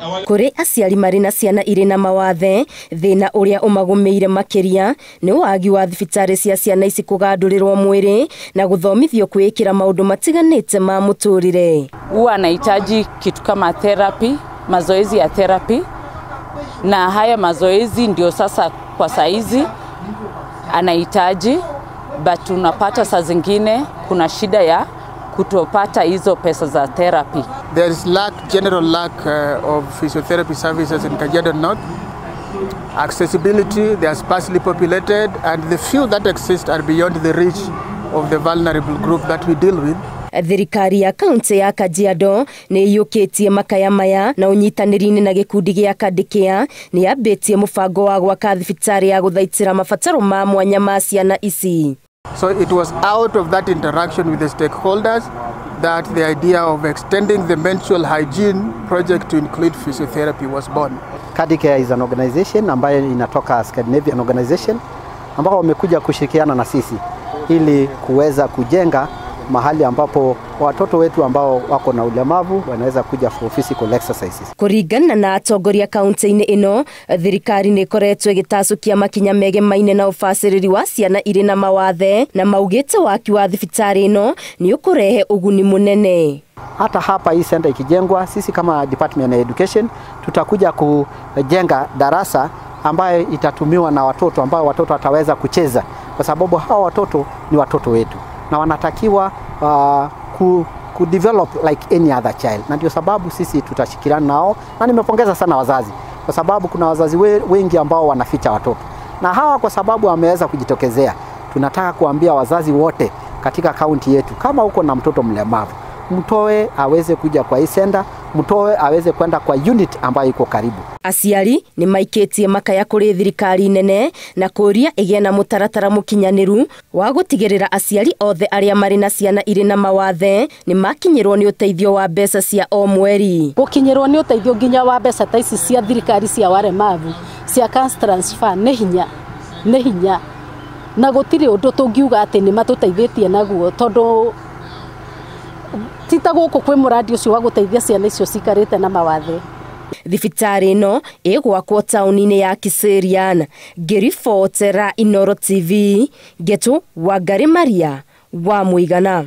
Kũrĩ aciari marĩ na ciana irĩ na mawathe, thĩna ũrĩa ũmagũmĩire makĩria nĩ wagi wa thibitarĩ cia ciana ici kũgandũrĩrwo mwĩrĩ na gũthomithio kwĩĩkĩra maũndũ matiganĩte ma mũtũrĩre. Huwa anahitaji kitu kama therapy, mazoezi ya therapy, na haya mazoezi ndio sasa kwa saizi anahitaji, but unapata saa zingine kuna shida ya kutopata hizo pesa za therapy. There is lack, general lack of physiotherapy services in Kajiado North. Accessibility, they are sparsely populated, and the few that exist are beyond the reach of the vulnerable group that we deal with. Thirikari ya kaunti ya Kajiado nĩ ĩiyũkĩtie makaya maya na ũnyitanĩri-inĩ na gĩkundi gĩa Kandĩkĩa nĩ yambĩtie mũbango wa gwaka thibitarĩ ya gũthaitĩra mabataro ma mwanya ma ciana ici. So it was out of that interaction with the stakeholders that the idea of extending the menstrual hygiene project to include physiotherapy was born. Kandicare is an organization ambayo inatoka Scandinavian organization ambao wamekuja kushirikiana na sisi ili kuweza kujenga mahali ambapo watoto wetu ambao wako na ulemavu wanaweza kuja for physical exercises. Kũringana na atongoria kaunti-inĩ ĩno, thirikari nĩ ĩkoretwo ĩgĩtacũkia makinya megemaine na ũbacĩrĩri wa ciana irĩ na mawathe, na maugĩte waki wa thibitarĩ ĩno nĩ ũkũrehe ũguni mũnene. Hata hapa hii center ikijengwa, sisi kama Department of Education tutakuja kujenga darasa ambayo itatumiwa na watoto, ambao watoto wataweza kucheza, kwa sababu hawa watoto ni watoto wetu na wanatakiwa ku develop like any other child, na ndio sababu sisi tutashikiliana nao. Na nimepongeza sana wazazi, kwa sababu kuna wazazi wengi ambao wanaficha watoto, na hawa kwa sababu wameweza kujitokezea. Tunataka kuambia wazazi wote katika kaunti yetu, kama uko na mtoto mlemavu, mtoe aweze kuja kwa hii center, mtoe aweze kwenda kwa unit ambayo iko karibu. Aciari nĩ maikĩtie makaya kũrĩ thirikari nene na kũria ĩgĩe na mũtaratara mũkinyanĩru wa gũtigĩrĩra aciari othe arĩa marĩ na ciana irĩ na mawathe nĩ makinyĩrwo nĩ ũteithio wa mbeca cia o mweri. Gũkinyĩrwo nĩ ũteithio nginya wa mbeca ta ici cia thirikari cia waremavu cia cash transfer nĩ hinya, nĩ hinya, na gũtirĩ ũndũ tũngiuga atĩ nĩ matũteithĩtie naguo, tondũ ti ta gũkũ kwĩ mũradi ũcio wa gũteithia ciana icio cikarĩte na mawathe. Thibitarĩ ĩno ĩgwakwo taũni-inĩ ya Kiserian. Ngĩribotera Inooro TV, Ngetu Wangari Maria wa Mũigana.